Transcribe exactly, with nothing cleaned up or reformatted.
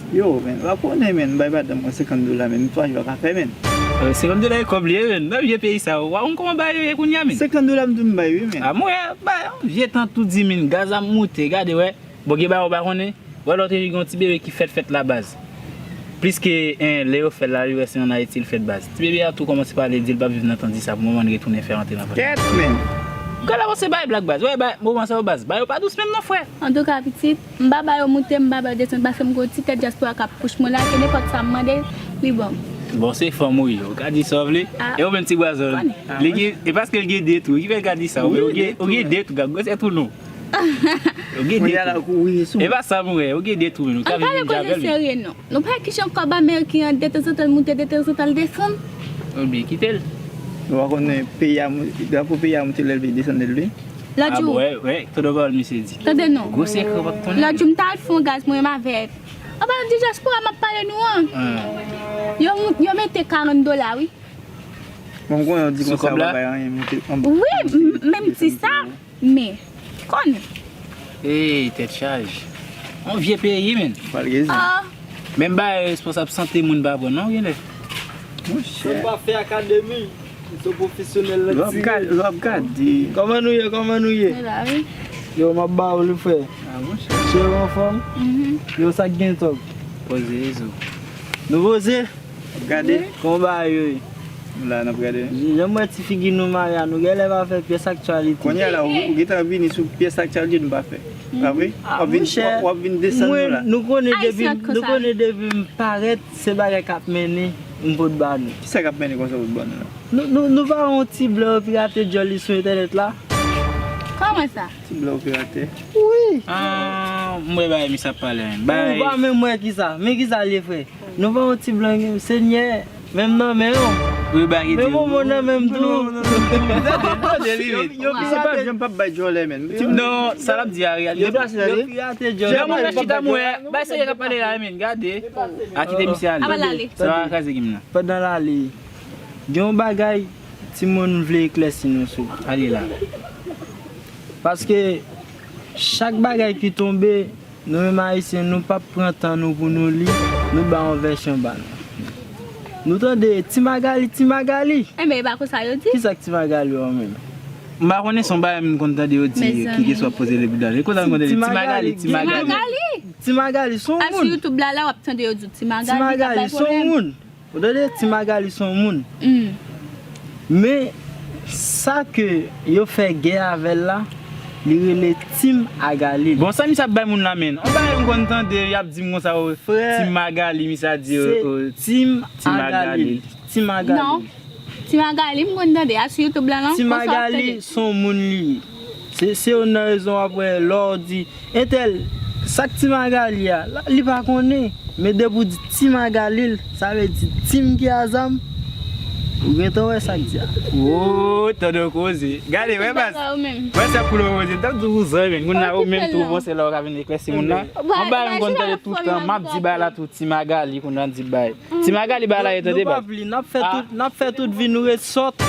Yo, men, w ap konnen, men, m bay madanm mwen senkant dola, men, m twa jou a ka fè, men. Senkant dola e kòb li ye, men. Nan vye peyi sa, w a konn kòman bagay yo ye kounye a, men. Senkant dola m di m bay, wi, men. A, mwen, bay, yon vye tan tou di, men, gaz ap moute, gade, wè. Bon, gen bagay ou pa konnen. Wè, lòt jou, gen yon ti bebe ki fèt, fèt la, baz. Plis ke, en, lè yo fè l la, li wè se ann Ayiti l fèt, baz. Ti bebe a tou kòmanse pale, di l p ap viv nan tan di sa pou moman, l retounen fè antre nan fanmi. Kèt, men. Gade la, se bay blag, baz. Wè, bay, moman sa yo, baz. Bay yo pa dous menm non, frè. Antouka, pitit, m pa ba yo moute, m pa ba yo desann, paske m gen yon ti tèt dyaspora k ap pouch mwen la, ke nenpòt sa m mande, li ban m. Bon, se fanm ou ye, ou ka di sa w vle. Ah. E ou menm ti bwazòl. Konnen. Li gen, e paske l gen de tou, ki fè l ka di sa, ou gen, ou gen de tou, gad gwosè tou non. Ou gen de tou. E pa sa m wè, ou gen de tou, men ou ka vin menm avè l. Serye non. Nou pa wè kijan kòb ameriken an detanzantan l moute, detanzantan l desann. Ou byen kite l. Ou pa konnen peyi a, drapo peyi a moute lè l vle desann l vle. Lòt jou. Ah, bon, wè, wè, tande pawòl misye di. Tande non. Gwosè kran p ap tounen. Lòt jou m t al fè yon gaz mwen menm avè. Anba di dyaspora m ap pale nou an. Yo, yo mete karant dola, wi. Bon, m konnen w di konsa w pa bay anyen, moute. Wi, menm ti sa. Men, konnen. Ey, tèt chaje. On vye peyi, men. Malgre sa. Ah. Menm bagay responsab sante moun pa pran, non, genlè. Monchè. Sa pa fè akademi. Se pwofesyonèl nan ti. L ap gade. Kòman nou ye, kòman nou ye? Nou la, wi. Yo, m ap ba ou li, frè. Ah, monchè. Cheri anfòm? Mhm. Yo, sa k gen tòg? Poze, zo. Nou poze? Gade. Wi. Kòman bagay yo ye? Nou la, n ap gade. Jan m wè ti figi nou mare a, nou genlè pa fè pyès aktyalite. Kounye a la, ou, ou gentan vini sou pyès aktyalite nou pa fè. Pa vre? Ah, w ap vin, monchè, w ap, w ap vin desann nou la. Nou konnen depi, nou konnen depi m parèt, se bagay k ap mennen m pot ba nou. Kisa k ap mennen konsa pot ba nou la? Nou, nou, nou pa wè yon ti blan yo pirate djòl li sou entènèt la? Kòman sa? Ti blan yo pirate? Wi. Ah, m wè bagay misye ap pale, men. Ou pa menm wè kisa? Men kisa l ye, frè? Nou pa yon ti blan, Senyè, menm nan men w. Wi, bagay men Momo nan menm tou. Yo, yo, yo, se pa jan m p ap bay djòlè, men. Non, sa l ap di a reyalite. Yo pirate djòlè. Jan moun nan chita, m wè, bay se yo k ap pale la, men, gade. A kite misye ale. Sa va kraze game nan. Pandan l ale, gen yon bagay, timoun, m vle eklèsi nou sou. Ale la. Paske chak bagay ki tonbe, nou menm Ayisyen, nou p ap pran tan nou pou nou li, nou ba yon vèsyon ba nou. Nou tande Ti Magali, Ti Magali. Enben, e pa konsa yo di. Kisa k Ti Magali an menm? M pa konnen, se yon bagay m konn tande yo di, mezanmi, kilkeswa poze le bouda. E konsa m konn tande Ti Magali, Ti Magali. Ti Magali. Ti Magali, se yon moun. Al sou YouTube la, la, w ap tande yo di Ti Magali, Ti Magali, se yon moun. Ou tande, Ti Magali se yon moun. Mm. Men, sa ke yo fè gè avè l la, li rele Ti Magali. Bon, sa misye ap bay moun la, men? On bagay m konn tande, y ap di m konsa, o, Ti Magali, misye a di, o, Ti Magali. Ti Magali. Non. Ti Magali, m konn tande a sou YouTube la, non? Ti Magali se yon moun li ye. Se, se youn nan rezon w ap wè lè w di, entèl, sa k Ti Magali a, la, li pa konnen. Men depi w di Ti Magali l, sa vle di Tim ki a zam. Ou gentan wè sa k di a. Wo, tande w koze. Gade, wè baz. Wè sa koulè w poze. T ap di w zanmi, men kounye a ou menm tou, bon, se la w ka vin eklèsi moun nan. Yon bagay m konn tande tout tan, m ap di bagay la tou, Ti Magali, kounye a di bagay. Ti Magali bagay la ye tande, baz. Nou p ap li, n ap fè tout, n ap fè tout vi nou ret sòt.